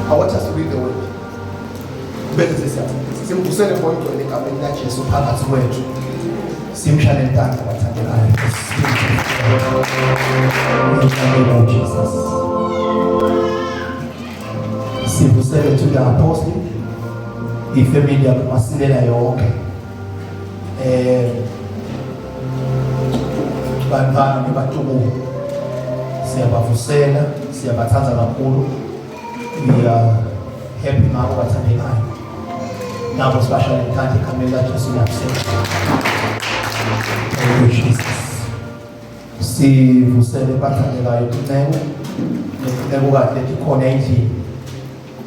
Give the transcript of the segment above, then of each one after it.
I want us to read the word. Bese siyathi simvusele moya ongcwele egameni laJesu phakathi kwethu. Simshale intando bathandekayo. In the name of Jesus. Sivusele to the apostle. Ifamily yakuMasilela yonke. Eh bantwana nebatukulu siyabavusela siyabathanda kakhulu we are happy ngabo bathandekayo nabo sibashaya ngethanda egameni laJesu liyabusela. Thank you Jesus. Sivusele bathandekayo tinceku netinceku kade tikhona endlini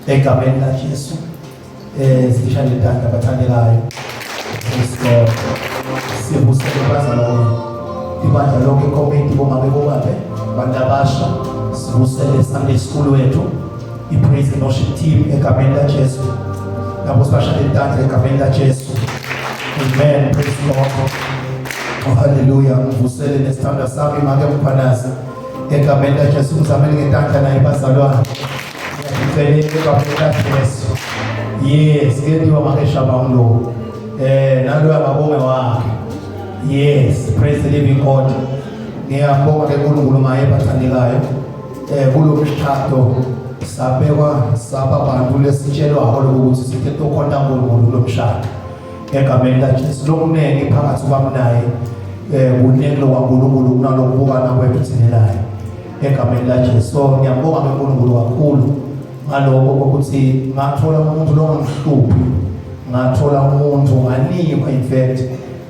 egameni laJesu. Eh sisha lentanda bathandekayo. Praise God. Sivusele bazalwane. Ibandla lonke ikomiti bomame bobabe abantu abasha sivusele Sunday school wethu i-praise and worship team egameni laJesu. Nabo sibasha lentanda egameni laJesu. Amen. Praise God. Oh, hallelujah. Ngivusele nesithandwa sami make mkhwanazi egameni laJesu ngizamele ngetandla naye bazalwane. Ngicela egameni laJesu. Yes, kuyentiwa make Shabangu lo. Eh naloya mabonge wakhe. Yes, praise the living God. Ngiyabonga ke uNkulunkulu ngaye bathandekayo. Eh kulo mshado sabekwa saba bantu lesitshelwako lokuthi sithe tokhonta uNkulunkulu kulo mshado. Egameni laJesu lokunengi phakathi kwami naye eh kuningi lokwaNkulunkulu kunalokubukana kwethu thina naye. Egameni laJesu. So ngiyambonga uNkulunkulu kakhulu ngaloko ukuthi ngathola umuntu longamhluphi, ngathola umuntu nganikwa, in fact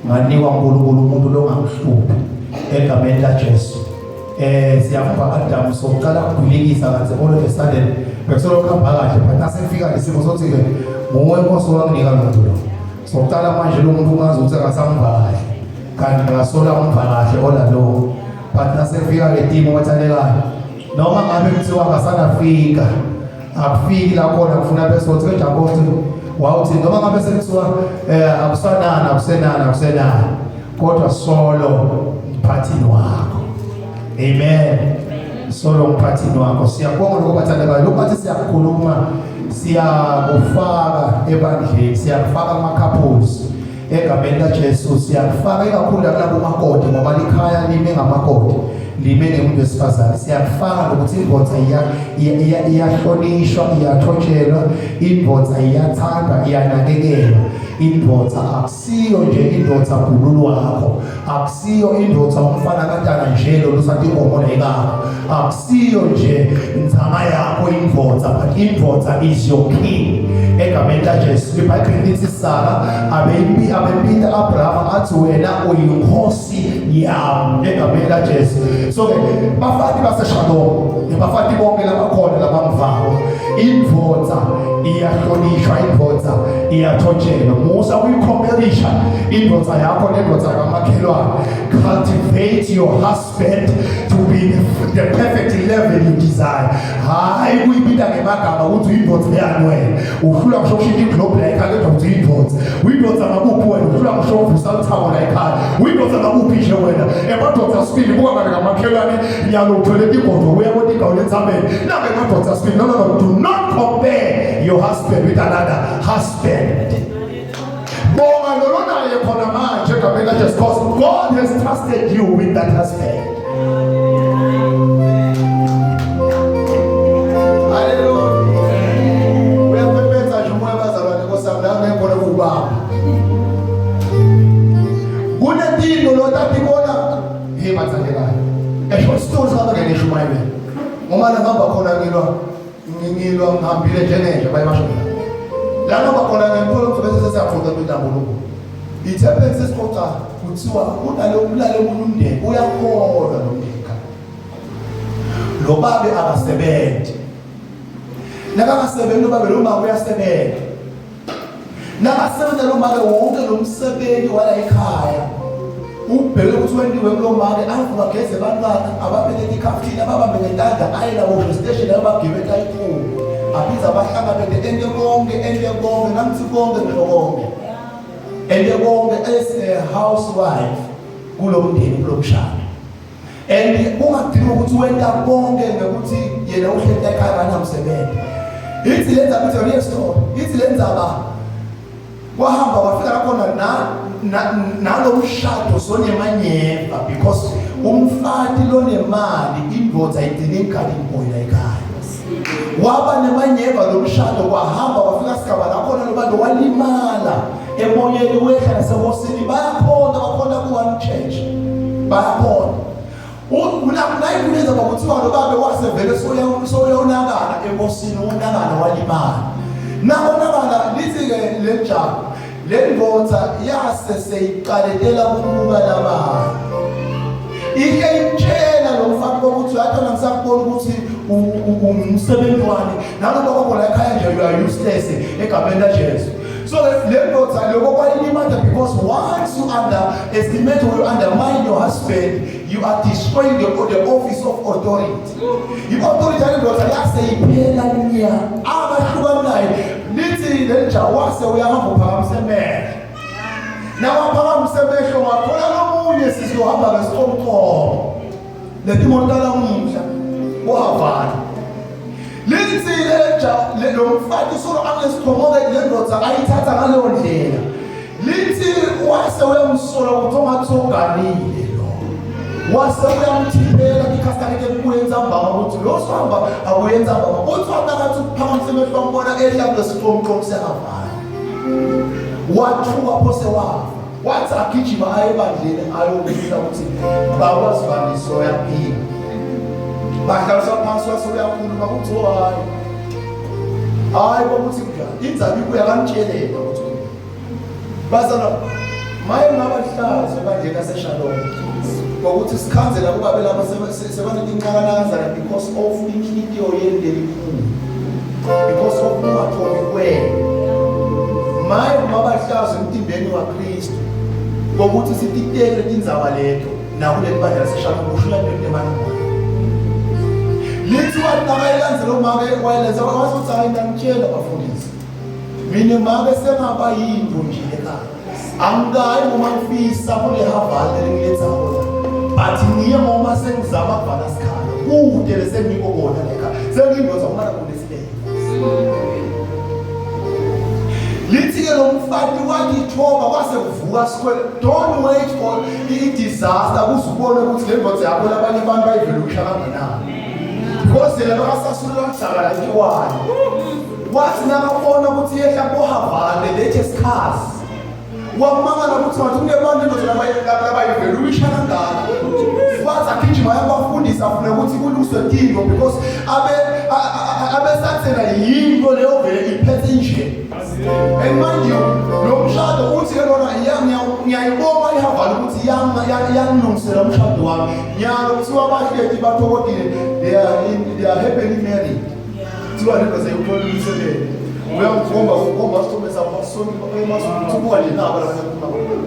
nganikwa uNkulunkulu umuntu longamhluphi egameni laJesu. Eh siyamva Adam soqala ukugwilikisa kanti all of a sudden bekusolo kuhamba kahle but nasefika lesimo sothi ke nguwe Nkosi wanginika lo muntu lo. Soqala manje lo muntu ungazi ukuthi akasamva kahle kanti ngasola umva kahle ola lo but nasefika le team obathandekayo noma ngabe kuthiwa akasanafika akufiki la khona kufuna bese uthi ejakothi wawuthi noma ngabe sekuthiwa eh akusanana akusenana akusenana kodwa solo mphathini wakho. Amen. Solo mphathini wakho. Siyabonga lokho bathandekayo. Lokho bathi siyakhuluma siyakufaka ebandleni, siyakufaka kuma couples. Egameni laJesu siyakufaka ikakhulu kulabo makoti ngoba likhaya lime ngamakoti lime ngemuntu wesifazane. Siyakufaka nokuthi indoda iyahlonishwa, iyathotshelwa, indoda iyathandwa, iyanakekelwa. Indoda akusiyo nje indoda bhululu wakho, akusiyo indoda umfana kantana nje lo lusathi inkomo leyikakho, akusiyo nje inzama yakho indoda, but indoda is your king. Egameni laJesu iBhayibheli lithi Sara abembi abembita Abraham athi wena uyinkosi yami egameni laJesu. So ke bafati baseShalom nabafati bonke labakhona labamvako, indvodza iyahlonishwa, indvodza iyathotshelwa. Musa ukuyikhomerisha indvodza yakho nendvodza kamakhelwane. Cultivate your husband to be the perfect level you desire. Hayi kuyibita ngemagama ukuthi uyindvodza yani wena uhlula ngisho ukushintsha iglobe la ekhaya kodwa uthi uyindvodza. Uyindvodza ngakuphi wena? Uhlula ngisho ukuvusa uthango la ekhaya. Uyindvodza ngakuphi nje wena? Emadoda sibili buka ngale kamakhelwane nyalo uthwele tigodo uya kotigawu entsabeni nange emadoda sibili. No, no, no, do not compare your husband with another husband. Bonga lolo naye khona manje egameni laJesu, because God has trusted you with that husband. Hallelujah. Uyaphephetha nje umoya bazalwane Nkosi yami la ngekhona kuwubaba. Kunentinto lo tatibona hey bathandekayo. A short story sihamba ngene eshumayelweni. Ngoba la ngihamba khona ngilwa ngilwa ngihambile njengenja baye basho mina. La ngihamba khona ngiyamthola ukuthi bese sesiyaxoxa kwinhlambuluko. Ithe sesixoxa kuthiwa kunalo kulale omunye umndeni uyakholwa lo mndeni. Lo babe akasebenzi. Nakangasebenzi lo babe lo mama uyasebenza. Nakasebenza lo make wonke lo msebenzi wala ekhaya ubheke ukuthi wentiwe kulo make avuka ageze abantwana ababeleke ikhafuthini ababambe ngentanda aye nabo station ayobagibeta ikhulu abize abahlangabete ente konke ente konke ngamthi konke ngisho konke ente konke as a housewife kulo mndeni kulo mshado. And ungadinga ukuthi wenta konke ngokuthi yena uhleli ekhaya akanamsebenzi. Ithi le ndaba, ithi real story, ithi le ndaba kwahamba kwafika lakhona nalo mshado sonemanyeva, because umfati lonemali indoda igcine igalini boy la ekhaya. Waba nemanyeva lo mshado, kwahamba kwafika sigaba lakhona lo bantu walimala emoyeni, wehla nasehosini. Bayakhona, bakhona ku-one church, bayakhona. Nayikuneza kwakuthiwa lo babe wasevele soyonakala enkosini, wonakala, walimala nakonakala. Lithi-ke le njalo le ndoda yase seyiqaletela kubuka labanye, ike imtshela lo mfana kokuthi uyathola ngisakubona ukuthi umsebenzi wani naloba kwakho la ekhaya nje, you are useless egameni laJesu. So le ndoda lokho kwayilimata, because once you underestimate or you undermine your husband, you are destroying the office of authority. I-authority yale ndoda yase iphela nya abahlukani naye. Lithi le nja wase uyahamba uphakamisa emehlo, nawaphakamisa emehlo wathola lomunye sizohamba ngesiqomqomo letimoto talamuhla kuhavana. Lithi lenja lo mfati solo anesiqhomoke le ndoda ayithatha ngaleyo ndlela. Lithi wase uyamsola ukuthi ongathi oganile lo, wase uyamthiphela ikhasta leke kubuye entsambama ukuthi lo sohamba abuye entsambama. Uthi waphakathi uphakamisa emehlo wambona ehla kulesiqomqomo sehavana, wathuka phose wafa. Wathi agijima aye ebandleni ayobika ukuthi bakwazibaniso yaphila. Bahlaliswa phansi, wase uyakhuluma ukuthi, oh, hayi hayi, kokuthi kunjani indzaba ibuya kamtshelela ukuthi bazalwa maye ngabahlazo ebandleni laseShalom ngokuthi sikhanzela kubabe lapho sebanetinqakanakazana because of inhliziyo yenu lelikhulu, because of kungathobi kwenu. Maye mabahlazo emtimbeni waKristu ngokuthi sititele tindzaba leto nakuleli bandla laseShalom kusho into emalungana. Lithi wathi nakayilandzela umake wayilenza, wathi hayi, ngiyangitshela bafundisi, mina make sengaba yinto nje ekhaya, angikayi noma ngifisa kule havali lengiletha khona, but ngiye ngoba sengizama kuvala sikhala kude lesengiko kona la ekhaya, sengiyindoda umana kulesilele. Lithi-ke lo mfati wangithoba kwase kuvuka sikhwele. Don't wait for i-disaster kuze ubone ukuthi le ndoda yakho labanye abantu bayivelusha kangenani, because yena bakasasula lwahlakala ntiwayo. Wathi nakabona ukuthi yehla kohavane lethe sikhazi, wamangala ukuthi wathi kunebantu indoda labayivelusha kangaka. Wathi agijima yabafundisa, afune ukuthi kuluswe tinto, because abe abesathena yinto leyo vele iphethe nje. And mind you, lo mshado uthi ke lona ngiyayibonga ihavala ukuthi iyangilungisela umshado wami. Nyalo kuthiwa abahleti bathokodile, they are happily married. Kuthiwa le ndoda seyuthola umsebenzi, uyamkhomba ukhomba isithombe sabo basonke emasukuthi nje nabo labanye khuluma.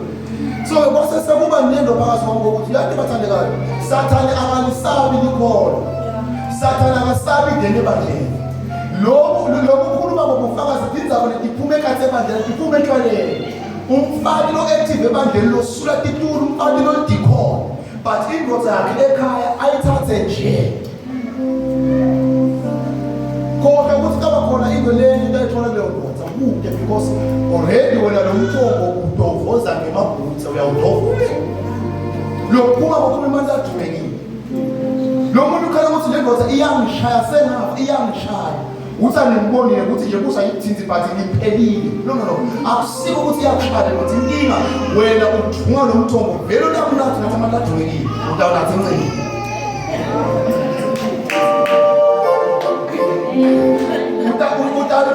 So kwase sekuba nento phakathi kwami kokuthi yathi bathandekayo, Sathane akalisabi likholwa, Sathane akasabi ingene ebandleni. Lokhu lokhu kukhuluma ngobufakazi, tindzaba letiphuma ekhathi ebandleni, tiphuma etshwaleni. Umfati lo active ebandleni losula titulo, umfati lo dikhona, but indoda yakhe ekhaya ayithathe nje. Kodwa ukuthi kaba khona into leni into ayithola kuleyo ndoda kude, because already wena lo mthombo udovoza ngemabhutsa, uyawudovoza lokuphuma ngokuphuma imali adumekile. Lo muntu ukhala ukuthi le ndoda iyangishaya, sengafa iyangishaya. Uthi angimbonile ukuthi nje kusayithinti, but ngiphelile. No, no, no, akusiko ukuthi iyakushaya le ndoda. Inkinga wena uthunga lo mthombo vele unakunathi nathi amandla adumekile, utawunathi incini.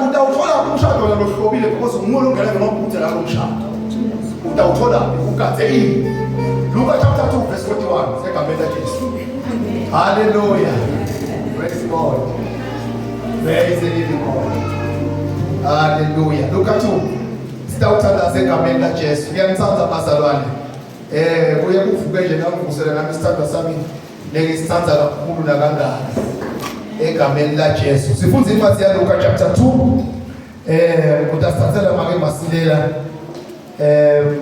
Utawuthola umshado wena lohlobile, because nguwe longena ngemabhutha lalo mshado. Utawuthola ugadze ini? Luka chapter 2 verse 41, egameni laJesu. Hallelujah, praise God, praise the living God. Hallelujah. Luka 2, sitawuthandaza egameni laJesu. Ngiyanithanda bazalwane. Kuye kuvuke nje nangivusela nami isithandwa sami nengisithanda kakhulu nakangaka egameni laJesu. Sifunda incwadi yaLuka chapter 2. Utasithathela make masilela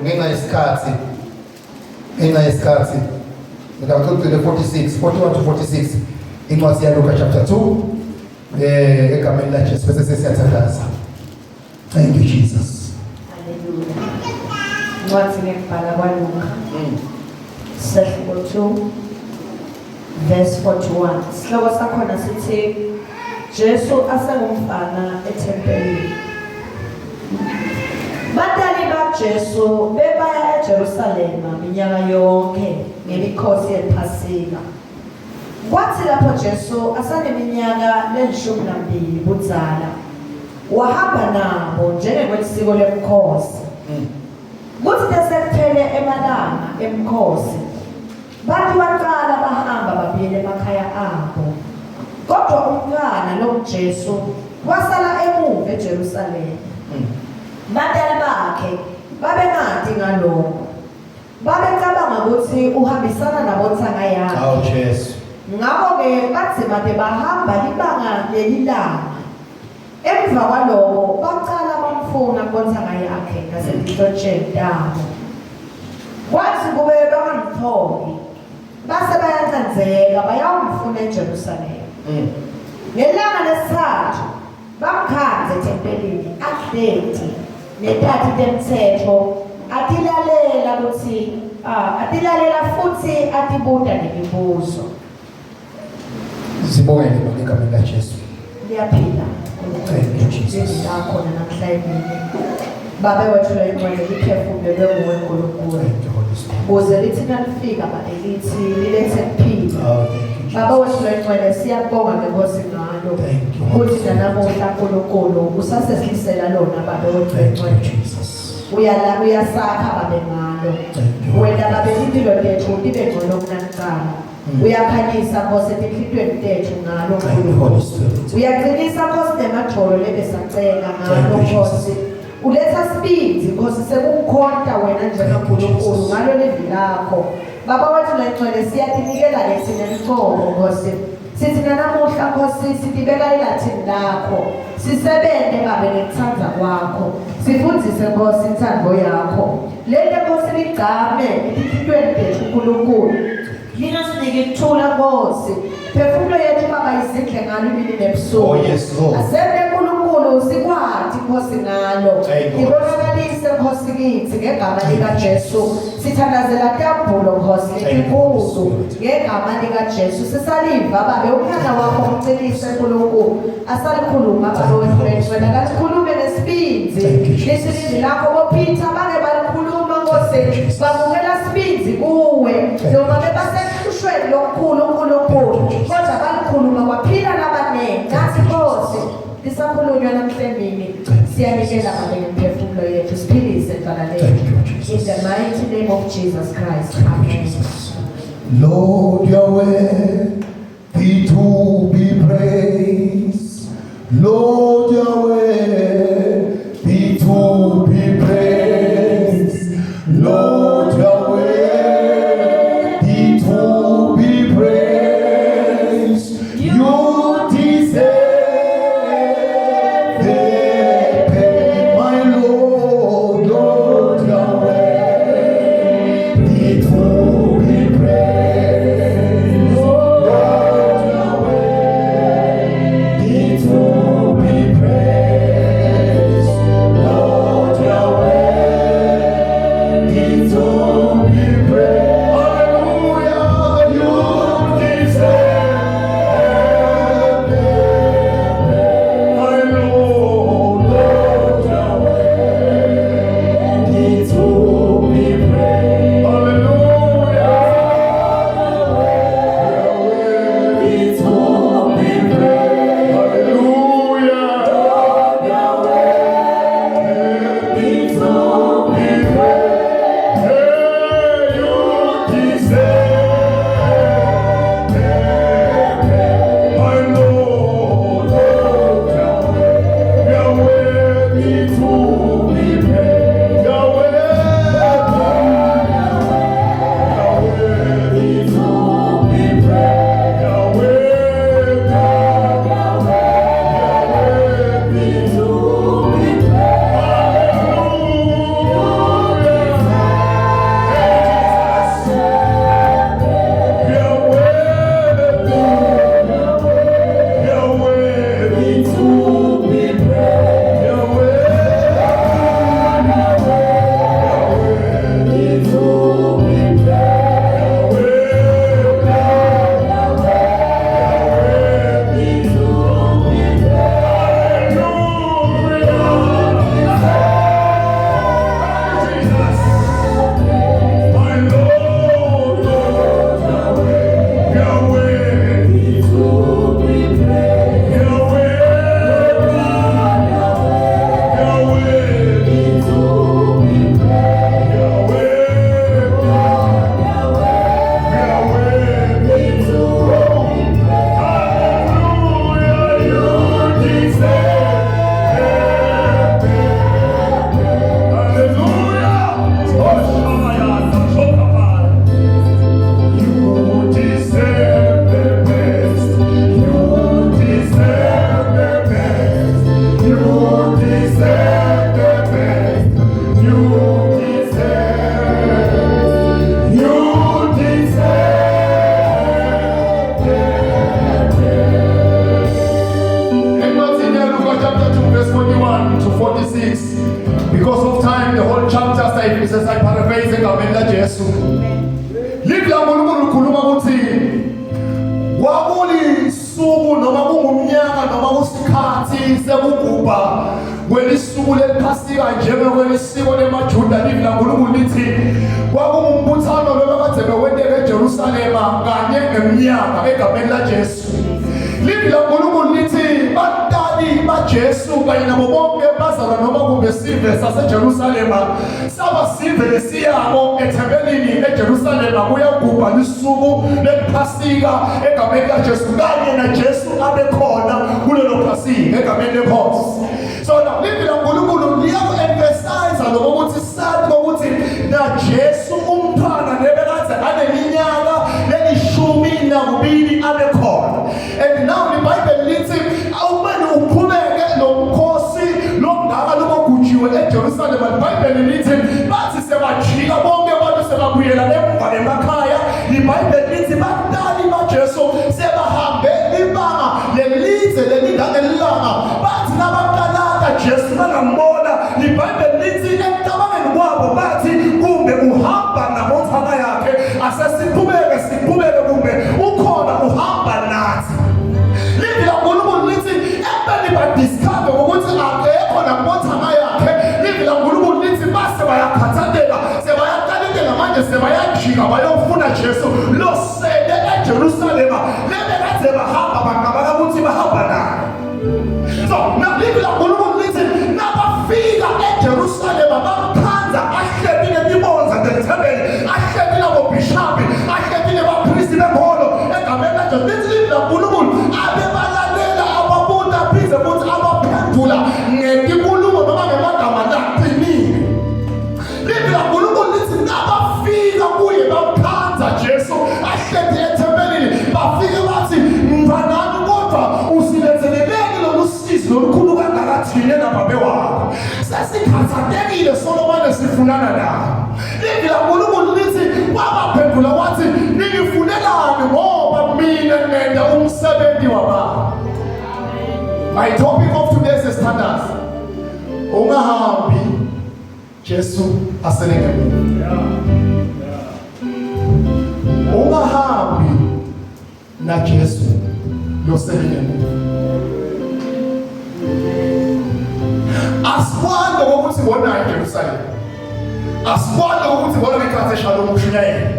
ngenxa yesikhathi, ngenxa yesikhathi ngitawucela 46, 41 to 46, incwadi yaLuka chapter 2. Egameni laJesu bese sesiyathandaza. Thank you, Jesus. Haleluya. Incwadi ngekubhala kwaLuka. Sahluko 2 verse 41. Sihloko sakhona sithi Jesu asengumfana ethempelini. Batali baJesu bebaya eJerusalema minyaka yonke ngemikhosi yePhasika. Kwathi lapho Jesu asaneminyaka lelishumi nambili budzala, wahamba nabo njengekwesiko lemkhosi. Kuthi sekuphele emalanga emkhosi, bantu baqala bahamba babuyele emakhaya abo. Kodwa umntwana lo Jesu wasala emuva eJerusalema. Batali bakhe babengati ngalokho. Babecabanga ukuthi uhambisana nabontanga yakhe. Awu Jesu. Ngakho-ke badzimate bahamba libanga lelilanga. Emva kwaloko bacala bamfuna kubontsanga yakhe nasetinhlotsheni tabo. Kwathi kube bangamtholi, base bayancandzeka bayawumfuna eJerusalema. Ngelanga lesithathu bamkhandze ethempelini ahleti netati temtsetfo atilalela kutsi atilalela futhi atibuta nemibuzo. Sibongele Baba egameni laJesu. Liyaphila. Thank you, Jesus. Lakhona namhla emini. Babe wethu loyingcwele liphefumulelwe nguwe Nkulunkulu. Thank you, Holy Spirit. Kuze lithi nalifika babe lithi lilethe kuphila. Oh, thank you, Baba Jesus. wethu loyingcwele siyabonga ngenkosi ngalo. Thank you, Holy Kuthi Spirit. nanamuhla Nkulunkulu usasehlisela lona babe wethu Thank you, loyingcwele. Jesus. Uyala uyasakha babe ngalo. Thank you. Wena babe impilo tethu ibe ngcono kunakuqala. Uyakhanyisa Nkosi etinhlitiyweni tethu ngalo Thank you, Nkulunkulu. Holy Spirit. Uyaqinisa Nkosi nemadolo lebesacela ngalo Thank you, Nkosi. Uletha sibindzi Nkosi sekukhonta wena njengaNkulunkulu Thank you, Jesus. ngalo livi lakho. Baba wethu lengcwele siyatinikela ke thina lucobo Nkosi. Sithi nanamuhla Nkosi sitibeka elathini lakho. Sisebente babe ngekuthanda kwakho. Sifundzise Nkosi intsandvo yakho. Lento Nkosi ligcame etinhlitiyweni tethu uNkulunkulu. Lingasiniki ukuthula Nkosi. Phefumulo yethu baba izindle ngalo imini nebusuku. Oh, yes, Lord. Asente uNkulunkulu sikwati Nkosi ngalo. Thank you. Ibonakalise Nkosi kithi ngegama likaJesu. Sithandazela tambulo Nkosi Thank you, letinkulu Holy Spirit. ngegama likaJesu. Sisaliva babe umntwana wakho umcinise uNkulunkulu. Asalikhuluma babe Thank you, Holy wethu Spirit. wena kalikhulume nesibindzi. Thank you, Jesus. Lithi lizwi lakho boPeter bake balikhuluma Nkosi. Thank you, Jesus. Bamukela sibindzi kuwe. Thank Noma you, bebasehlushweni lokukhulu uNkulunkulu. Thank you, Jesus. Kodwa balikhuluma kwaphila labaningi. Ngathi Thank you, Nkosi lisakhulunywa namhla emini. Thank you, Siyanikela Jesus. babe ngemphefumulo yethu siphilise ntwana Thank lethu. you, Jesus. In the mighty name of Jesus Christ. Thank you, Amen. Jesus. Lord, you're worthy to be praised. Lord, you're worthy to be praised. Lord, you're worthy to be praised. You deserve the praise, my Lord. Lord, you're worthy to be praised. Lord, you're worthy to be praised. Lord, laJesu. Livi laNkulunkulu likhuluma ukuthi kwakulisuku noma kungumnyaka noma kusikhathi sekugubha kwelisuku lePhasika njengokwelisiko lemaJuda. Livi laNkulunkulu lithi kwakungumbuthano lobekade bewenteka eJerusalema kanye ngeminyaka egameni laJesu. Livi laNkulunkulu lithi batali baJesu kanye nabo bonke bazalwa noma kumbe sive saseJerusalema saba sive lesiyabo ethempelini eJerusalema kuyagubha lisuku lePhasika egameni laJesu kanye naJesu abe khona kulelo Phasika egameni leNkosi. So now livi laNkulunkulu liyaku-emphasize lokho ukuthi sathi kokuthi naJesu umntwana nebekade aneminyaka lelishumi nakubili abe khona. And now iBhayibheli lithi awumele uqhubeke lo mkhosi lomngaka lobogujiwe eJerusalema. IBhayibheli lithi bathi sebajika bonke abantu sebabuyela emuva emakhaya. IBhayibheli lithi batali baJesu sebahambe ibanga lelidze lelingangelanga bathi nabaqalaka Jesu bangambona. IBhayibheli lithi ekucabangeni kwabo bathi kumbe uhamba nabothaka yakhe, asesiqhubeke siqhubeke kumbe ukhona uhamba nathi. Livi laNkulunkulu lithi ekubeni badiscover ukuthi akekho nakubothaka yakhe, livi laNkulunkulu lithi base bayakhathaleka sebayaqalekela manje sebayajika bayofuna Jesu losele eJerusalema lebekade bahamba bangabala ukuthi bahamba naye. So livi laNkulunkulu lithi nabafika eJerusalema bamkhandza ahleli netibondza tethempeli, ahleli nabobhishabi, ahleli nebaphristi benkolo egameni laJesu. Lithi livi laNkulunkulu abebalalela ababuta aphindze futhi abaphendula ngetinkulumo noma ngemagama laqinile. Livi laNkulunkulu lithi nabafika kuye bamkhandza Jesu ahleli ethempelini, bafike bathi mntwanami kodwa usiletheleleni lolu sizi lolukhulu kangaka thina nababe wakho, sesikhathatekile solomane sifunana naye. Livi laNkulunkulu lithi wabaphendula wathi ningifunelani ngoba mina ngenda umsebenzi wababa. My topic of today's standards: ungahambi Jesu asele ngemuva. Ungahambi na Jesu losele ngemuva. Asikwande ukuthi wona eJerusalema, asikwande ukuthi wona ngekhathi eShalom ushunyayela,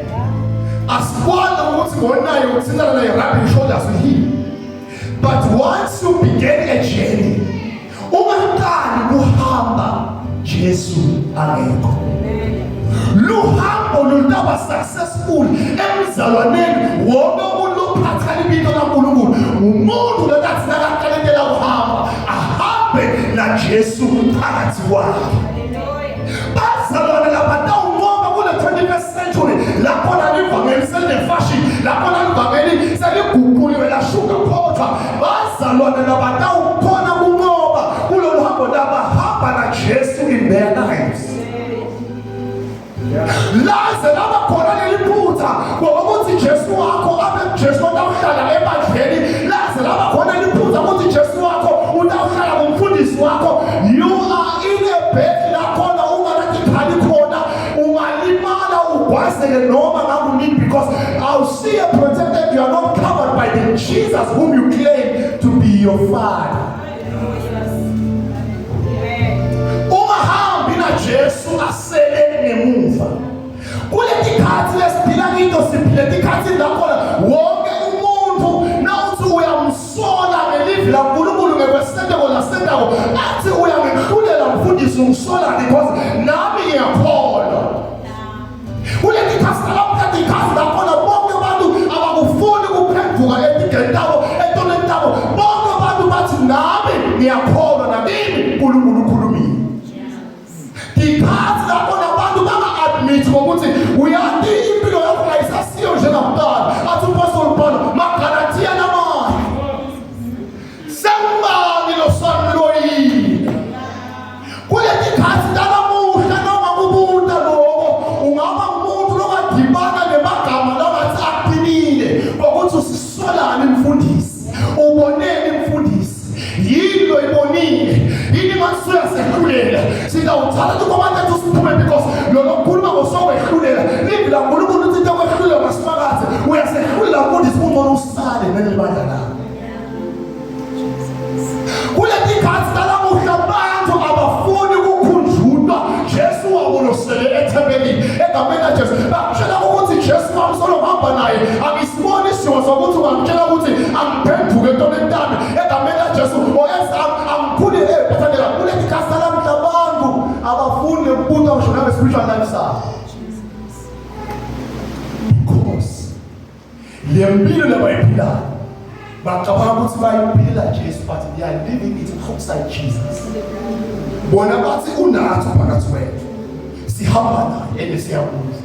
asikwande ukuthi wonayo ukuthintana naye rubbing shoulders with him, but once you begin a journey, ungaqali kuhamba Jesu angekho. Luhambo lutaba successful emzalwaneni wonke umuntu ophatha libito laNkulunkulu umuntu lekathi nakaqalekela ukuhamba ahambe na Jesu phakathi kwakhe. Bazalwane labatawunqoba kule 21st century lapho lalivangeli selinefashion, lapho lalivangeli seliguquliwe lashuka photha, bazalwane labatawukhona kunqoba kulolu hambo labahamba na Jesu in their lives. Laze laba khona leli phutha ngokuthi Jesu wakho abe Jesu otawuhlala ebandleni, laze laba khona liphutha ukuthi Jesu wakho utawuhlala kumfundisi wakho. You are in a bed lakhona unganakikhali khona, ungalimala ugwazeke noma ngakunini because awusiye protected. You are not covered by the Jesus whom you claim to be your father. Ungahambi na Jesu asele ngemuva. Kuleti khathi lesiphila kito, siphile tikhathi lakhona wonke umuntu nawuthi uyamsola ngelivi laNkulunkulu ngekwesenteko lasentako athi uyangihlulela mfundisi, ungisola because nami ngiyakholwa. Kuleti khathi lamuhla, tikhathi lakhona bonke abantu abakufuni ukuphenduka etigeni tabo, etoneni tabo. Bonke abantu bathi nami ngiyakholwa, nakimi uNkulunkulu ukhulumile. Tikhathi lapho nabantu banga-admit ngokuthi uyati impilo yakho ayisasiyo njengakuqala. Athi uPostoli Paulo maGalathiya namanye, sengubani losanloyile kuleti khathi talamuhla? Noma kubuta lokho ungaba umuntu lokadibana nemagama langathi aqinile ngokuthi usisolani mfundisi, uboneni mfundisi, yini loyibonile, yini ngathi usuyasehlulela, sitawuthatha tukomane siphume because lo lokukhuluma. Sokwehluleka livi laNkulunkulu lithi into yokwehlulela kwasimakathe uyasehlulela mfundisi, kungcono usale naleli bandla lakho. Kuleti khathi talamuhla abantu abafuni ukukhunjulwa Jesu wabo losele ethempelini. Egameni laJesu bakutshela ukuthi Jesu wami solo ngihamba naye, angisiboni isidingo sokuthi ungangitshela ukuthi angiphenduke entoneni tami. Egameni laJesu oyenza angikhule. Bathandeka, kuleti khathi talamuhla abantu abafuni ukubuta ngisho nange-spiritual life sabo, because le mpilo labayiphilayo bacabanga ukuthi bayiphila Jesu, but they are living it outside Jesus. Bona bathi unathi phakathi kwethu, sihamba naye and siyabuza,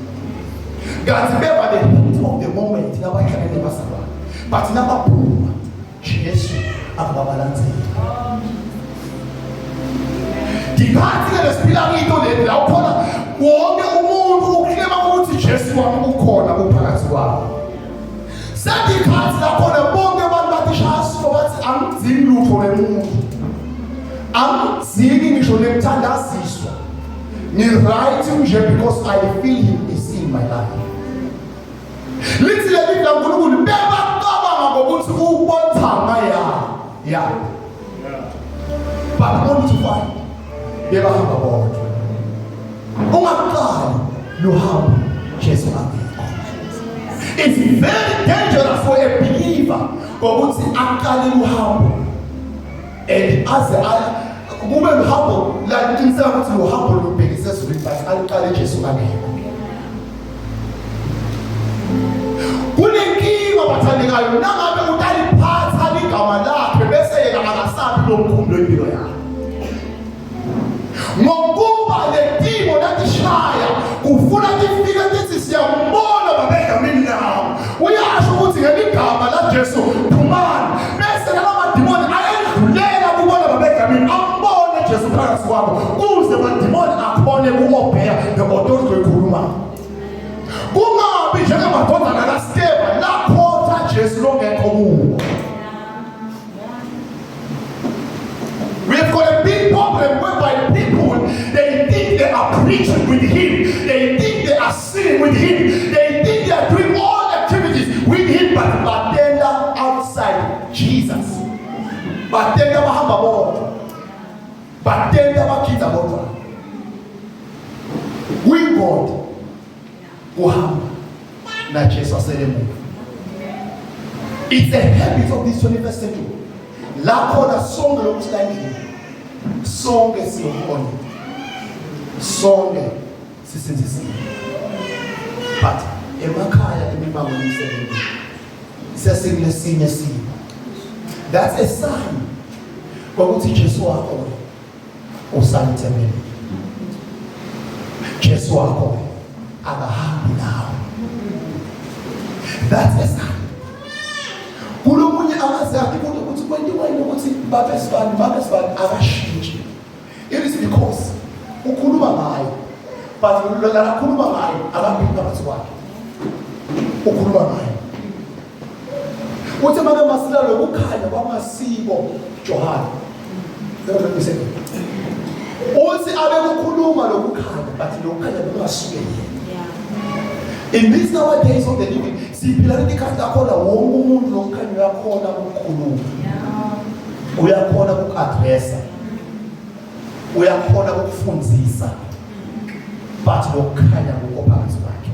kanti beba the heat of the moment labahlangene bazalwane, but nabaphuma Jesu akababalandzeli. Dikhathi-ke lesiphila kuyinto leli la ukhona wonke umuntu uklema ukuthi Jesu wami ukhona uphakathi kwabo. Sedikhathi lakhona bonke abantu bathi shasiko, bathi angidzingi lutho lemuntu, angidzingi ngisho nekuthandaziswa, ngi-right nje because I feel him is in my life. Lithi leli laNkulunkulu bebacabanga ngokuthi ubonthanga ya ya, but only to find bebahamba bodwa. Ungaqali luhambo Jesu angekho. It's very dangerous for a believer ngokuthi aqale luhambo and aze kube luhambo laqiniseka ukuthi luhambo lubhekise ezulwini, but aliqale Jesu angekho. Kunenkinga, bathandekayo, nangabe utaliphatha ligama lakhe bese yena akasabi lomkhumbulo impilo yakhe, ngokuba letimo latishaya kufuna tifike tithi siyambona babegamini nawo, uyasho ukuthi ngeligama laJesu phumani, bese lala madimoni ayedlulela kubona babegamini, ambone Jesu phakathi kwabo, kuze madimoni akhone ku-obeya the authority oyikhulumayo, kungabi njengamadodana kaSteva lakhotha Jesu longekho kuwo. We have got a big problem whereby people, they think they are preaching with him, they think they are singing with him, they think they are doing all activities with him, but batenda outside Jesus. Batenda bahamba bodwa. Batenda bakhitha bodwa. With God kuhamba na Jesu aselemuva. It's a habit of this 21st century. La khona sonke lokhu sila endlini, sonke sihole, sonke sisindisiwe, but emakhaya, emimango, emisebenzi sesikulesinye simo. That's a sign kokuthi Jesu wakho usalithembele, Jesu wakho akahambi nawe. That's a sign. Kulomunye amazi akhe kodwa ukuthi kwentiwa yini ukuthi babe sibani, babe sibani, akashintshi. It is because ukhuluma ngayo, but lona akhuluma ngayo akahambi phakathi kwakhe. Ukhuluma ngayo, uthi make masila lokukhanya kwamasiko Johane uthi abe kukhuluma lokukhanya, but lokukhanya kungasuke yena. In these nowadays of the living, siphila letikhathi lakhona wonke umuntu lokukhanya uyakhona ukukhuluma, uyakhona uku-addressa, uyakhona ukufundisa, but lokukhanya kukho phakathi kwakhe.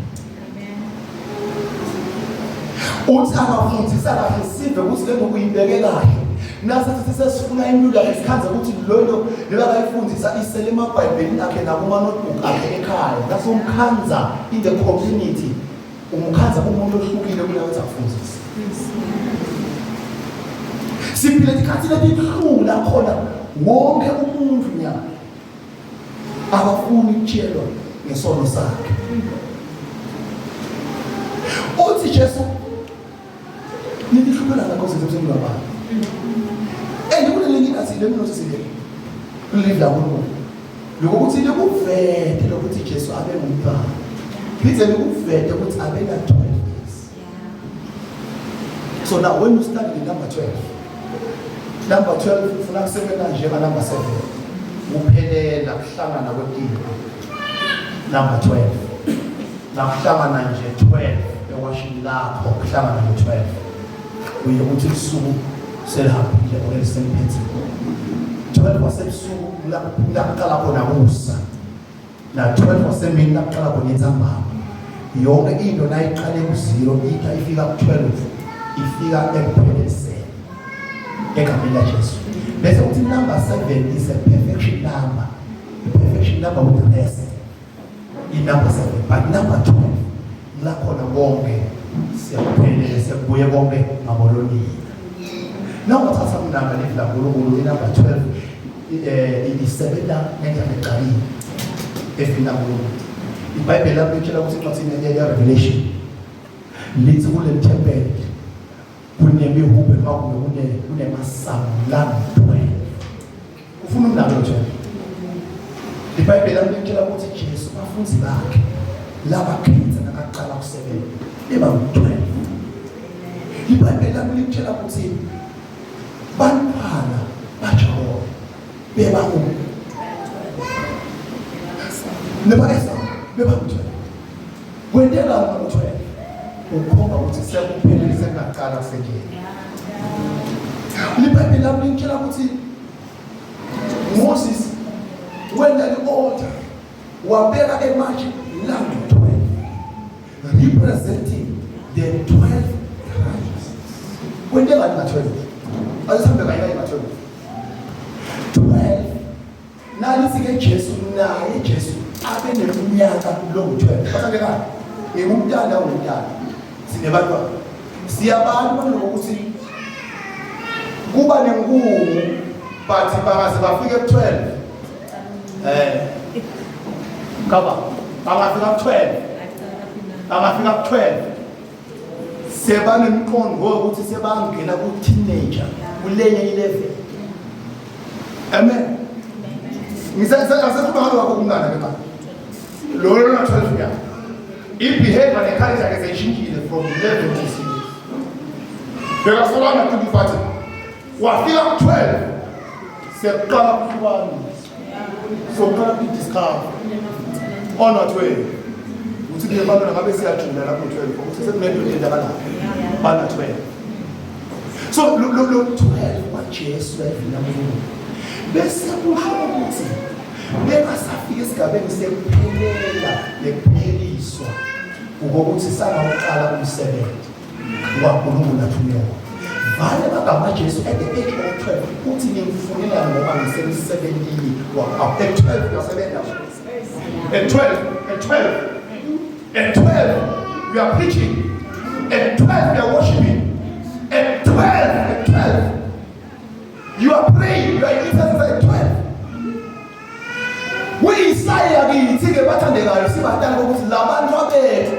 Uthi angafundisa kahle sive ukuthi lento uyibeke kahle, nase sithi sesifuna imlula isikhanze ukuthi lolo lelo akayifundisa isele emabhayibhelini akhe nakuma-notebook akhe ekhaya. Nasumkhanza in the community, umkhanza umuntu ohlukile kuleyo ukuthi akufundise. Siphile tikhathi letibuhlungu lakhona wonke umuntu nyaka akafuni ukutshelwa ngesono sakhe. Uthi Jesu nitihluphela ngakho senze abantu and kulelinye ingathi le notice le kuleli lakulo lokuthi likuvete lokuthi Jesu abe ngumntwana, phinde likuvete ukuthi abe na 12 years. So now when you study the number 12, number 12 ufuna kusebenza njenga number 7, kuphelela, kuhlangana kwempilo, number 12. Nakuhlangana nje 12 ewashini lakho, kuhlangana nje 12. Uye uthi usuku selihambile or seliphethe. 12 wasebusuku la kuqala khona kusa. Na 12 wasemini la kuqala khona intsambama. Yonke into nayiqale ku-0 itha ifika ku-12 ifika ekupheleleni egameni laJesu. Bese kuthi number 7 is a perfection number. A perfection number with the S. I-number 7 but number 12 lakhona konke siyakuphelele sekubuye konke ngabolonina. Nawungathatha kunamba livi laNkulunkulu i-number 12 isebenza ngendlela eqalile evini laNkulunkulu. IBhayibheli lami litshela ukuthi encwadini ye-Revelation lithi kuleli thempeli kunemihubhe noma kunemasango langu-12. Ufuna umnako lo 12. IBhayibheli lami litshela ukuthi Jesu bafundi bakhe labakhetha nakaqala ukusebenza beba ngu-12. IBhayibheli lami litshela ukuthi bantwana baJakobe beba ngu neba-Esawu beba ngu-12. Kwenteka ngo-12 ukhomba ukuthi sekuphelile sekungaqala kusetyenzwa. LiBhayibheli lami lingitshela ukuthi Moses wenda li-altar wabeka ematshe langu-12 representing the 12 tribes. Kwenteka nga-12? Asihambe kanye kanye nga-12. 12 nalithi-ke Jesu naye Jesu abe neminyaka longu-12. Bathandekayo, ngingumntana ungumntana, sinebantwana siyabantu banokuthi kuba nenkungu but bangaze bafike ku-12 kaba bangafika ku-12 bangafika ku-12 sebanemqondo wokuthi sebangena ku-teenager kulenye i-level. Amen. Ngisasekhuluma ngalokho kumngane ke manje lo lona 12 yakhe i-behavior ne-character yakhe seyishintshile from 11 to 6. Bekasolana futhi bathi wafika ku-12 sekuqala kuhlukanisa, sokuqala kudiscover ona 12 uthi ke bantwana ngabe siyajula lapho 12 ukuthi sekunento eyenzakalayo bana 12. So lo 12 waJesu evila uNkulunkulu bese kusho ukuthi bengasafika esigabeni sekuphelela nekupheliswa ngokuthi sangawuqala umsebenzi waNkulunkulu athunyelwa. Vale bagama Jesu at the age of 12 uthi ngimfunelani ngoba ngisemsebenzini wa at 12 uyasebenza. At 12, at 12, at 12 you are preaching, at 12 you are worshiping, at 12, at 12 you are praying, you are intercessor at 12. Kuyisaya kithi-ke bathandekayo sibadala ukuthi labantu abethu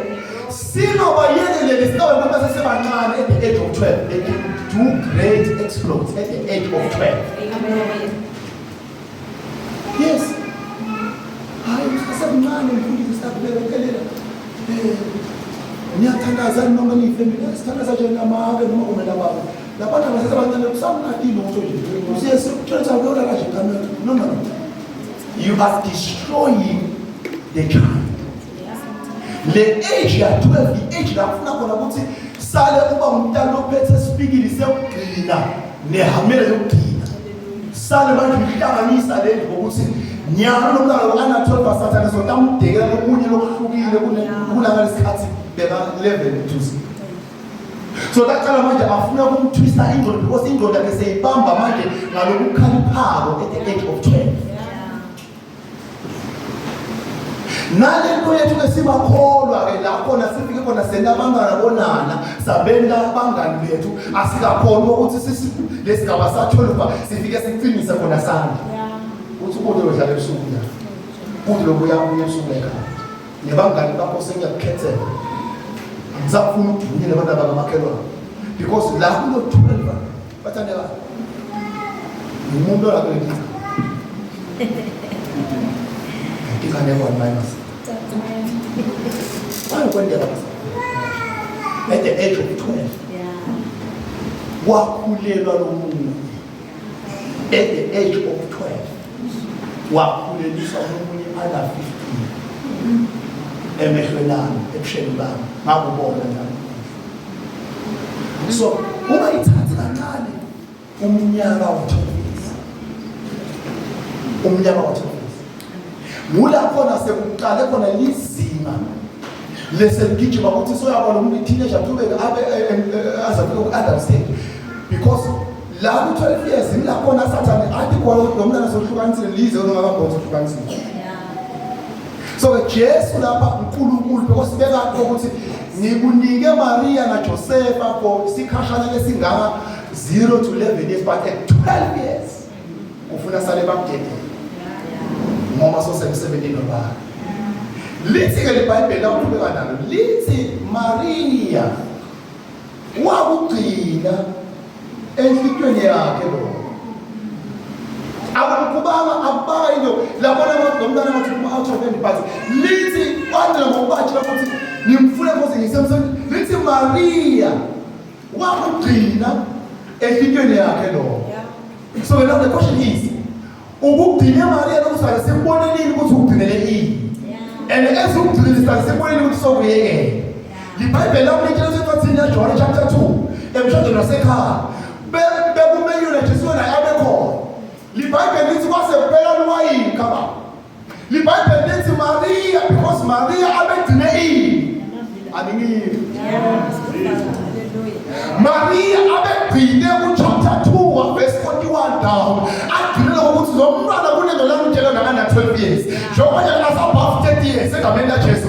singabayekeleli singabantu abasesebancane. At the age of 12 they can do great exploits at the age of 12. Yes. Hayi, usasemncane mfundisi, siyakubeketelela. Niyathandaza noma niyifamily, sithandaza nje namake noma kumele baba labantu abasesebancane kusamnati lutho nje usiye sikutshela kuyolala nje kamera. No, no, no, you are destroying the child. Le age ya 12 i-age la kufuna khona ukuthi sale uba umntana ophethe isipikili sekugcina nehamela yokugcina, sale manje uhlanganisa le ndlu ngokuthi nyalo lo mntana lo ana 12 asathane sotamdekela lokunye lokuhlukile kunangalesikhathi beka 11 to 6. So laqala manje afuna ukumthwisa ingqondo because ingqondo yakhe seyibamba manje ngalokukhaliphako at the age of 12. Nalento yethu ke sibakholwa ke la khona sifike khona senta abangani bonana sabenta abangani bethu, asikakhona ukuthi sisi lesigaba sathola ukuba sifike siqinise khona sandla uthi kude lodlala ebusuku la, kude lobuya uye ebusuku ekhaya nebangani bakho, sengiyakukhethela, angisafuni ukudumile nabantu abakamakhelwane because la kulo 12 bathandeka umuntu olapha lenkinga inkinga nekona minus bayokwendeka at the age of 12 wakhulelwa lo muntu at the age of 12, wakhuleliswa omunye ana 15. Emehlweni ami, ebusheni bami, ngakubona nami. So ungayithathi kancane umnyaka wa-12 years. Umnyaka wa-12 years. Ngula khona sekuqale khona lizinga leseligijima ukuthi soyabona umuntu i-teenager qhubeke abe aze afike ku-adult stage because la ku-12 years ngila khona sathane athi khona lo mntana sohlukanisile lize ongakambona sohlukanisile. So ke Jesu lapha uNkulunkulu because beka ukuthi ngikunike Maria na Josefa for isikhashana lesingaka 0 to 11 years, but at 12 years ufuna sale bamdedele ngoba sosemsebenzini nobaba. Lithi ke liBhayibheli lawuqhubeka nalo lithi Maria wakugcina enhlitweni yakhe lo akumkhubanga akubanga into labona lo mntwana ngathi uma out of hand, but lithi kwagcina ngokubatshela futhi ngimfune futhi ngisemsebenzini. Lithi Maria wakugcina enhlitweni yakhe lo. So now the question is, ukugcine Maria lokusale simbonelile ukuthi ugcinele ini, and as ugcinile sisale simbonelile ukuthi sokuyekela. LiBhayibheli lakulitshela encwadini yaJohane chapter 2 emshadweni wasekhaya bekumenywe Jesu naye abekhona. LiBhayibheli lithi kwase kuphela liwayini kaba. LiBhayibheli lithi Maria, because Maria abegcine ini, angingivi Maria abegcine ku chapter 2 verse 41 down, agcine ukuthi lo mntwana kunento lamtshela nakana 12 years njengoba nje asabove 30 years egameni laJesu.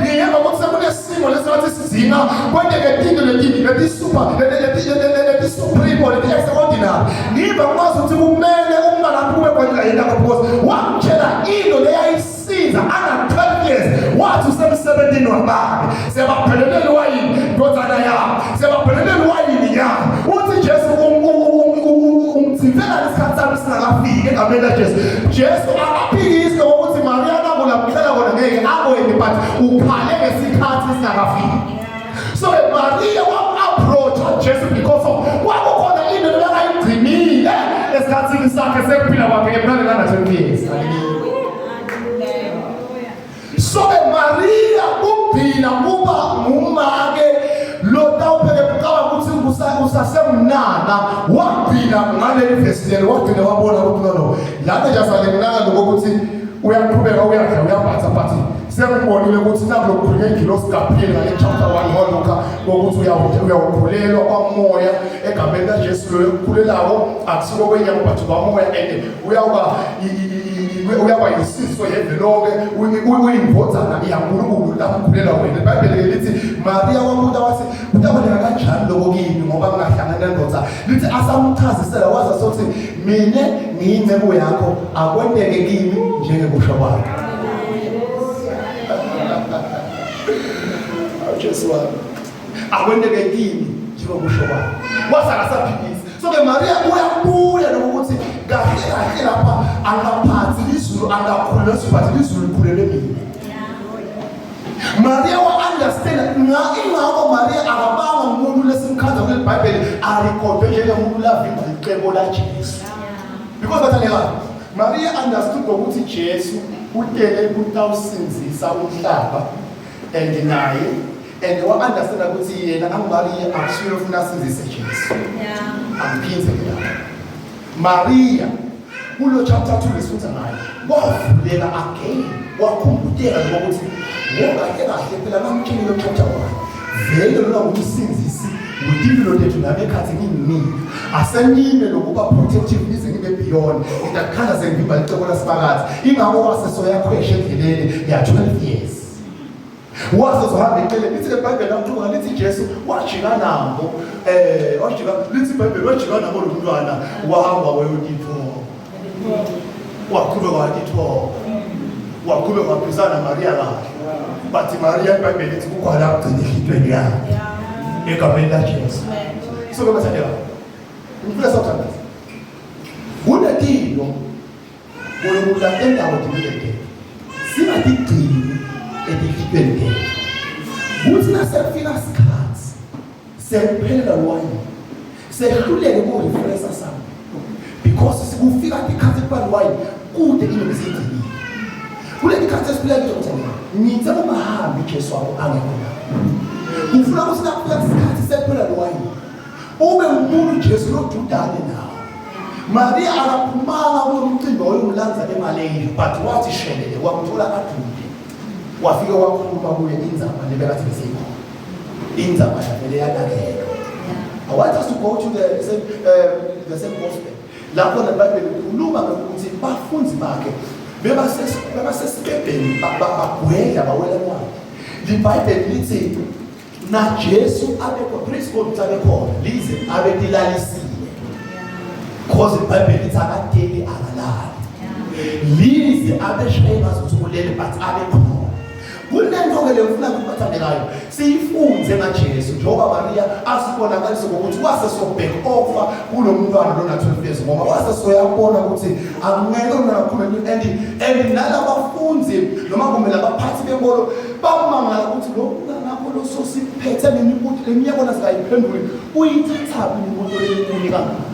Ngiyeva ukuthi sekunesimo lesingathi sizinga kwenteke tinto leti leti-super leti-supreme or leti-extraordinary. Ngiva kwazi ukuthi kumele umntwana kube khona yena because wamtshela into leyayisiza ana 12 years, wathi usemsebenzini wababe sebapheleleli wayini, ndodana yami, sebapheleleli wayini yami. Uthi Jesu ungithintela isikhathi sami singakafiki egameni laJesu. Jesu akaphikisi ukuthi Maria nakulamcela kona ngeke akweni, but ukhale ngesikhathi singakafiki. So Maria wam-approacha Jesu because of kwakukhona into lebekayigcinile esikhathini sakhe sekuphila kwakhe emntwaneni ana-12 years. So ke Maria kugcina kuba ngumake lo tawupheke kucabanga ukuthi usasemnana wagcina ngaleli vesi leli wagcina wabona ukuthi no, lana nje asale nginaka lokuthi uyaqhubeka uyadla uyaphatha, but sengibonile ukuthi nakulo kukhulunywa ingilosi Gabriel ngale chapter 1 waLuka kokuthi uyawukhulelwa kwamoya egameni laJesu. Lo ukukhulelako akusiko kwenyama but kwamoya, and uyawuba yisiso yeve lonke, uyindvodzana yaNkulunkulu lamkhulela wena. IBhayibheli lithi Maria wabuta wathi kutakwenzeka kanjani lokho kimi ngoba ngingahlangana nendoda. Lithi asamchazisela waza sothi mina ngiyinceku yakho, akwenteke kimi njengekusho kwakho. Awu Jesu wami, akwenteke kimi njengokusho kwakho. Wasala saphikisa. So ke Maria uyabuya nokuthi kahle kahle lapha angaphathi lizulu, angakhulelwa, but lizulu likhulele mina. Maria wa-understand nga ingakho Maria akabanga umuntu lesimkhanza kuleli Bhayibheli arekhodwe njengomuntu lavimba icebo laJesu, because bathandekayo, Maria understood ukuthi Jesu utele kutawusinzisa umhlaba and naye and wa-understand ukuthi yena anguMaria akusuye ofuna asinzise Jesu. Angiphindze ke lapho, Maria kulo chapter 2 lesifunda ngayo wavuleka again, wakhumbuteka lokuthi ngokahle kahle phela namtshelile chapter 1 vele lona ngumsinzisi wetimpilo tethu nami ekhathi ngingimile asenime lokuba protective ngize ngibe beyond ngidakukhanda sengivimba licebo lasibakathi. Ingakho wase soyakhwesha endleleni ya 12 years wase zohamba eceleni. Lithi lebhayibheli lamthuka lithi Jesu wajika nabo, wajika, lithi iBhayibheli wajika nabo lo mntwana wahamba wayotithoba, waqhubeka watithoba, waqhubeka waphisana Maria kahle, but Maria iBhayibheli lithi kukhona kugcina enhlitweni yakhe egameni laJesu. So ke bathandeka, ngifuna sawuthandaza kunetilo uNkulunkulu atendawo tibilete singatigcini etinhlitweni tethu kuthi nasekufika isikhathi sekuphelela wayini sehluleke kurefresha sami because sikufika tikhathi kuba wayini kude into lesiyigcinile. Kuleli khathi esiphila kizo mthengwa, ngithe ungahambi Jesu wakho angekho nawe. Ufuna ukuthi nakufika isikhathi sekuphela lo wayini, ube umuntu Jesu lodudane nawe. Maria akaphumanga kulo mcimbi wayomlanza eMalaysia, but wathi shelele wamthola adude. Wafike wakhuluma kuye indzaba lebekathi besiyikhona. Indzaba yavele yanakeka. I want us to go to the same gospel. Lapho neBhayibheli likhuluma ngokuthi bafundi bakhe bebasesikebheni bagwedla bawela lwandle. LiBhayibheli lithi na Jesu abekho, praise God, ukuthi abekhona lize abetilalisile. Cause iBhayibheli lithi akadeli akalali. Lize abeshaye ngazuthi ulele but abekhona. Kunento ke le ngifuna ukuthi bathandekayo siyifunze ngaJesu njengoba Maria asibonakalise ngokuthi wase so back off kulo mntwana lona 12 years ngoba wase soyabona ukuthi angeke lona kakhulu and nalabafundi noma kumbe labaphathi benkolo bamangala ukuthi lo mntwana lo sosiphethe nemibuto leminyaka nasingayiphenduli uyithathaphi imibuto lenkulu kangaka.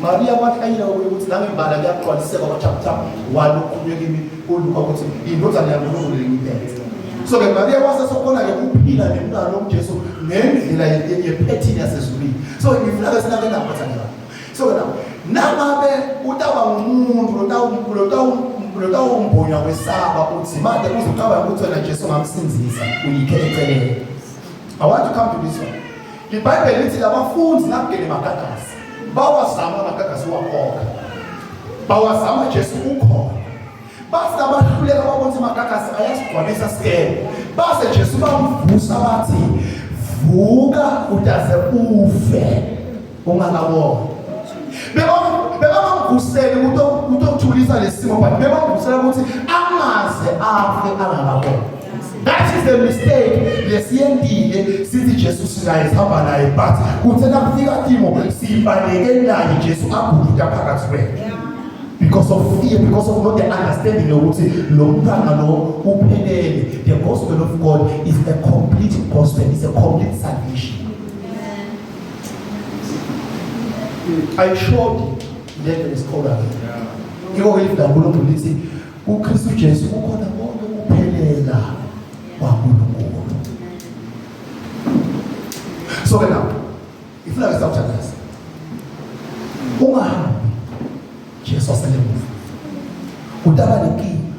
Maria wahlanyela ukuthi nangembala kuyagcwaliseka kwa-chapter 1 okhulunywe kimi uLuka ukuthi indodana yaNkulunkulu lengiphethe. So ke Maria wase sokhona-ke ukuphila nemntwana loMjesu ngendlela yephethini yasezulwini. So ngifuna ke sinake nabo bathandekayo. So ke now nangabe utaba ngumuntu lotawumbonywa kwesaba uthi manje uzocabanga ukuthi wena Jesu ngamsindzisa uyikhe eceleni. I want to come to this one. IBhayibheli lithi labafundi nakungene magagasi bawazama amagagasi wakhokha, bawazama Jesu ukhona, bathi abahluleka babona ukuthi amagagasi ayasigcwalisa sikele, base Jesu bamvusa bathi vuka utaze ufe ungakabona. Bebamvusele ukutothulisa lesimo but bebamvusela ukuthi angaze afe angakabona. That is the mistake lesiyentile, sithi Jesu sinaye sihamba naye but kuthe nakufika timo sibaleke naye Jesu aguduka phakathi kwethu because of fear, because of not the understanding yokuthi lo mntwana lo uphelele. The gospel of God is a complete gospel, is a complete salvation. Ayishodi lento lesikholwa. Yiko ke lithi lithi kuKristu Jesu kukhona konke kuphelela kwaNkulunkulu. So ke now ifuna ke sawuthandaza, ungahambi Jesu aselemuva, utaba nenkinga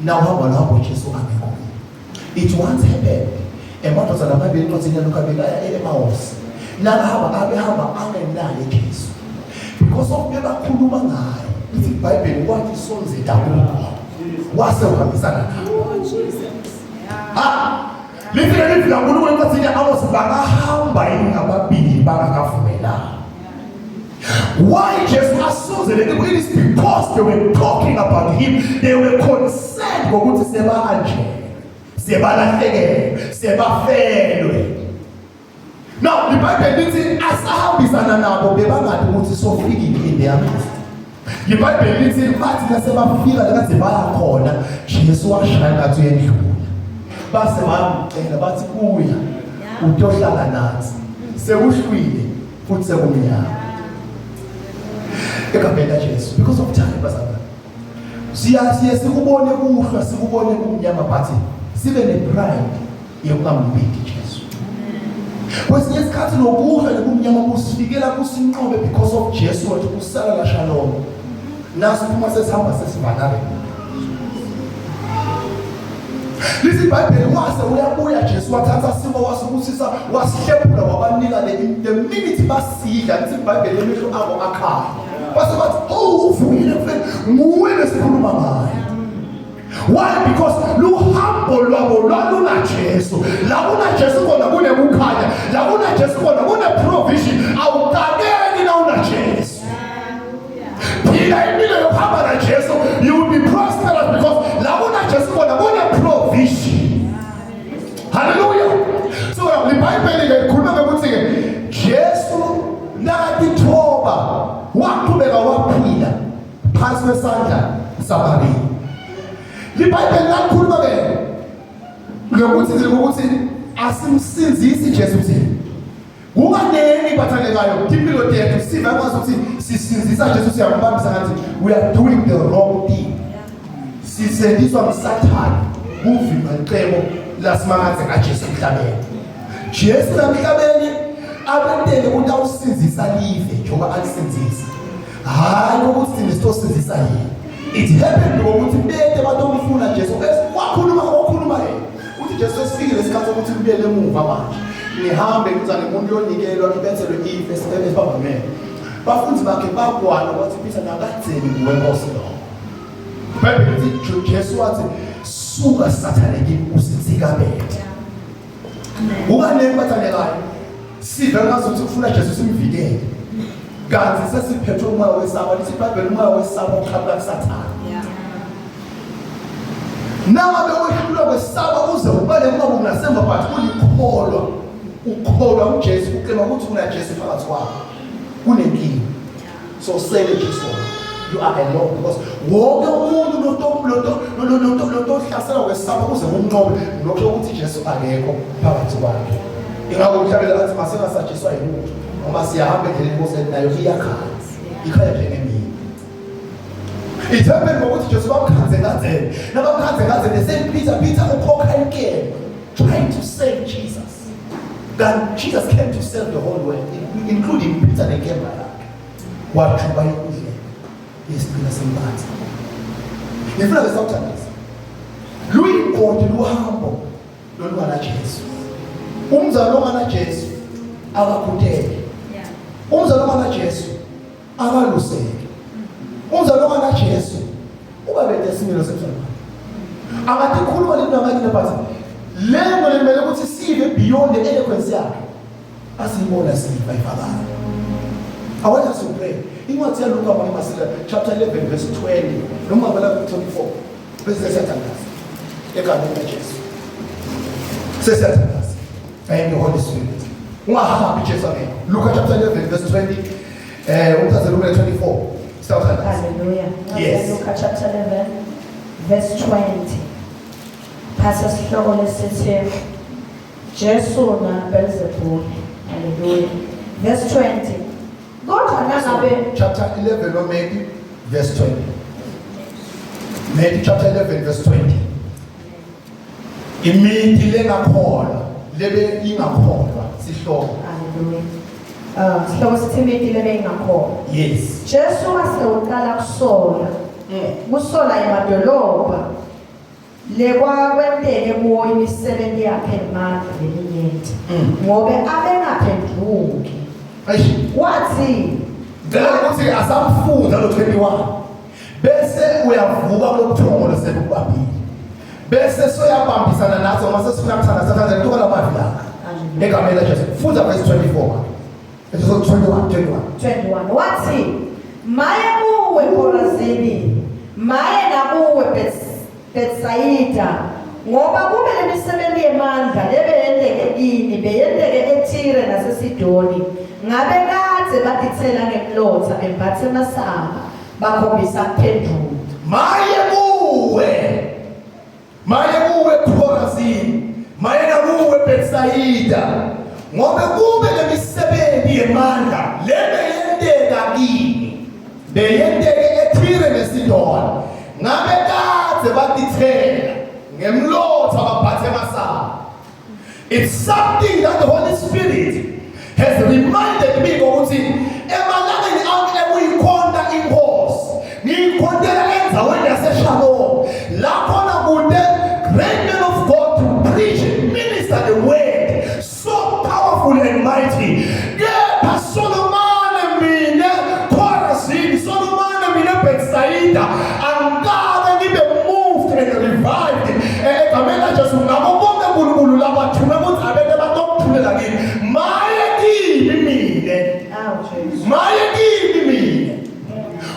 na uhamba lapho Jesu angekho. It once happened emadodana amabili encwadini yaLuka bekaya e-Emmaus, nakahamba abehamba angenaye Jesu because of bebakhuluma ngaye. Ithi iBhayibheli wathi sonzeda kubo wase uhambisana nabo. Ha, lithi leli laNkulunkulu encwadini ya-Amos, bangahamba yini ngababili bangakavumelani? Why Jesu asonzele kubo? It is because they were talking about him. They were concerned ngokuthi sebanje, sebalahlekele, sebafelwe. Now iBhayibheli lithi asahambisana nabo bebangathi ukuthi sofikile in their midst. IBhayibheli lithi bathi nasebafika lekaze baya khona, Jesu washaya ngathi uyendlula. Base bayamcela bathi buya utohlala nathi. Sekuhlwile futhi sekumnyama. Egameni laJesu, because of time bazalwane. Siya siye sikubone kuhlwa, sikubone kumnyama, but sibe ne-pride yokungambidi Jesu. Kwesinye isikhathi lokuhlwa nokumnyama kusifikela kusinqobe because of Jesu wathi usala la shalom. Nasiphuma sesihamba sesivanare. Lithi iBhayibheli wase uyabuya Jesu wathatha simo wasibusisa wasihlephula wabanika the minute basidla, lithi iBhayibheli emehlo abo akhanya. Base bathi oh, uvukile mfethu, nguwe lesikhuluma ngaye. Why? Because luhambo lwabo lwaluna Jesu. La kuna Jesu khona kunekukhanya. La kuna Jesu khona kune provision. Awuqakeki na una Jesu. Phila impilo yokuhamba na Jesu, you will be prosperous because la kuna Jesu khona kune provision. Hallelujah. So iBhayibheli ke likhuluma ngokuthi ke Jesu nakatithoba waqhubeka waphila phansi kwesandla saMariya. LiBhayibheli lakhuluma ke lokuthi ukuthi asimsinzisi Jesu thina. Kunganeni bathandekayo impilo yethu siva kwazi ukuthi sisinzisa Jesu, siyambambisa ngathi we are doing the wrong thing. Sisendiswa nguSathane kuvimba licebo lasimangaze ngaJesu emhlabeni. Jesu lamhlabeni abentele ukuthi awusinzisa live njengoba alisinzisa. Hayi ukuthi thina sitosindisa yena. It happened ngokuthi bete batomfuna Jesu bese wakhuluma wakhuluma yena. Uthi Jesu sesifikile isikhathi sokuthi kubuyele emuva manje. Nihambe ngizane umuntu uyonikelwa ibethelwe ife esibambamele. Bafundi bakhe bakwana wathi Peter nakadzeni nguwe Nkosi lo. IBhayibheli lithi Jesu wathi suka Sathane kimi usithikamele. Kukaneni bathandekayo sive ngazuthi ufuna Jesu simvikele. Kanti sesiphethwe umoya wesaba lithi iBhayibheli umoya wesaba uqhamuka kuSathane. Nangabe wehlulwa kwesaba uze ubale uma ungasemva but ulikholwa ukholwa uJesu ucema ukuthi unaJesu phakathi kwakho kunenkinga. So sele Jesu you are alone because wonke umuntu loto ohlasela kwesaba kuze kumnqobe lokho ukuthi Jesu akekho phakathi kwakhe. Ingakho umhlabela athi masingasatshiswa yilutho ngoba siyahamba endleleni inkosi nayo iyakhala ikhala njengemini. Ithempeli ngokuthi Jesu bamkhanze ngadzeni nabamkhanze ngadzeni they said Peter Peter ukhokha inkemba trying to save Jesus. Then Jesus came to save the whole world including Peter nenkemba yakhe. Wajuba indlela yesigcina sempatha. Ngifuna ke sawuthandaza. Luyingodi luhambo lolungana Jesu. Umzali ongana Jesu akakhutele. Umzali ongana Jesu akaluseke. Umzali ongana Jesu uba bete similo semzali. Angathi khuluma lento ngakini but lento lemele ukuthi sive beyond the eloquence yakhe. Asiyibona siva ifakala. I want us to pray. Incwadi yaLuka Masila chapter 11 verse 20 noma bala 24 bese siyathandaza. Egameni laJesu. Sesiyathandaza. Thank you Holy Spirit. Ungahambi Jesu angekho. Luka chapter 11 verse 20 uthathe Luka 24. Siyathandaza. Hallelujah. Yes. Luka chapter 11 verse 20. Phasa sihloko lesithi Jesu na Beelzebul. Hallelujah. Verse 20. Kodwa nangabe chapter 11 of Matthew verse 20. Matthew chapter 11 verse 20. Imithi lengakholwa lebe ingakholwa sihloko. Hallelujah. Sihloko sithi imithi lebe ingakholwa. Yes. Jesu wase uqala kusola. Kusola emadolobha lekwakwenteke kuwo imisebenzi yakhe emandla leminyenti. Ngobe abengaphenduki. Eish. Wathi Ngicela ukuthi asamfunda lo 21. Bese uyavuka kulobuthongo losebubambile. Bese soyabambisana nathi uma sesifuna kuthanda sathanda ntuka lamazwi lakhe. Egameni laJesu. Funda verse 24. Verse 21, 21. 21 wathi maye kuwe Korazini maye nakuwe Bethsaida ngoba kube lemisebenzi yemandla lebeyenteke kini beyenteke eTire naseSidoni ngabe kade batithela ngemlotha bembathe amasaka bakhombisa kuphenduka. Maye kuwe. Maye kuwe Korazini. Maye nakuwe Bethsaida. Ngoba kube lemisebenzi yemandla lebeyenteka kini beyenteke eTire neSidoni ngabe kade batithela ngemlotha baphathe amasaka. It's something that the Holy Spirit has reminded me ukuthi emalangeni ami ekuyikhonta inkosi ngiyikhontela endzaweni yaseShalom la khona kude great men of God to preach and minister the word so powerful and mighty. Kepha Solomon mine Khorazini, Solomon mine Bethsaida angikaze ngibe moved and revived egameni laJesu ngabo bonke uNkulunkulu labathume ukuthi abeke batokuthulela kimi. Maye kimi mine. Awu Jesu. Maye kimi mine.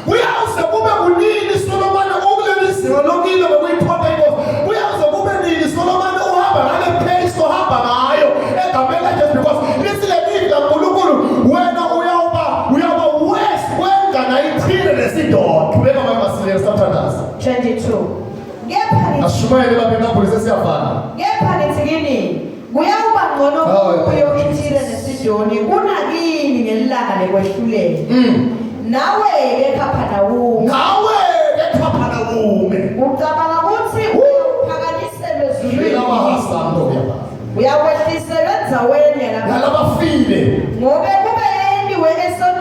Kuyawuze kube kunini Solomon ukuleli zinga lokile ngokuyikhonta inkosi. Kuyawuze kube nini Solomon uhamba ngale pace ohamba ngayo egameni laJesu because lithi lelivi laNkulunkulu wena uyawuba worse kwengana iThire neSidoni. Qhubeka manje Masilela sithandaza. 22 Kepha ngithi Ashumayele babe ngabhuli sesiyafana. Kepha ngithi kini kuyawuba ngcono Oh, kuyo iThire neSidoni kunakini ngelanga lekwehlulela. Nawe ke Kaphanawume. Nawe ke Kaphanawume. Ucabanga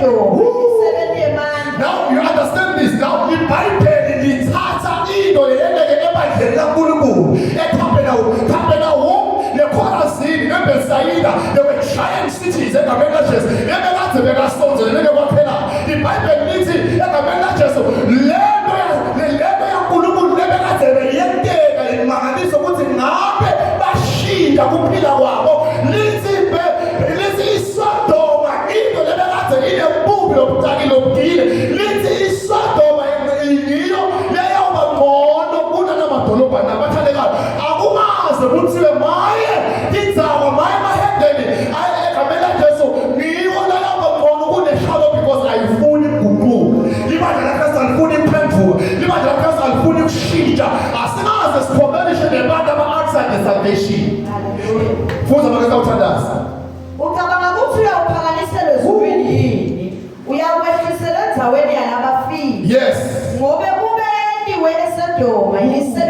eSodoma imisebenti yemandla. Now you understand this. Now iBhayibheli lithatha into leyenteke ebandleni laNkulunkulu eCapernaum, Capernaum, neKhorazini, neBethsaida. They were giant cities egameni laJesu. Ebekade bekasondelene kwaphela. IBhayibheli lithi egameni laJesu lento lento yaNkulunkulu lebekade beyenteka imangaliso ukuthi ngabe bashintsha kuphila kwabo. Lithi lithi iSodoma into lebekade inebubi lobutaki lobugile. Lithi iSodoma yiyo leyawuba ngcono kunanamadolobha nabathandekayo. Akumaze kuthiwe maye indzaba maye mahedeni egameni laJesu ngiyo leyawuba ngcono kuneshalo because ayifuni iguquko. Ibandla laKristu alifuni impendulo. Ibandla laKristu alifuni ukushintsha. Asingaze sikhomelishe nebantu aba-outside the salvation. Hallelujah. Fuza makeza uthandaza. Ucabanga ukuthi uyawuphakamiselwa ezulwini yini? Uyakwehlisela endzaweni yalabafile. Yes. Ngobe kube yentiwe eSodoma imisebenzi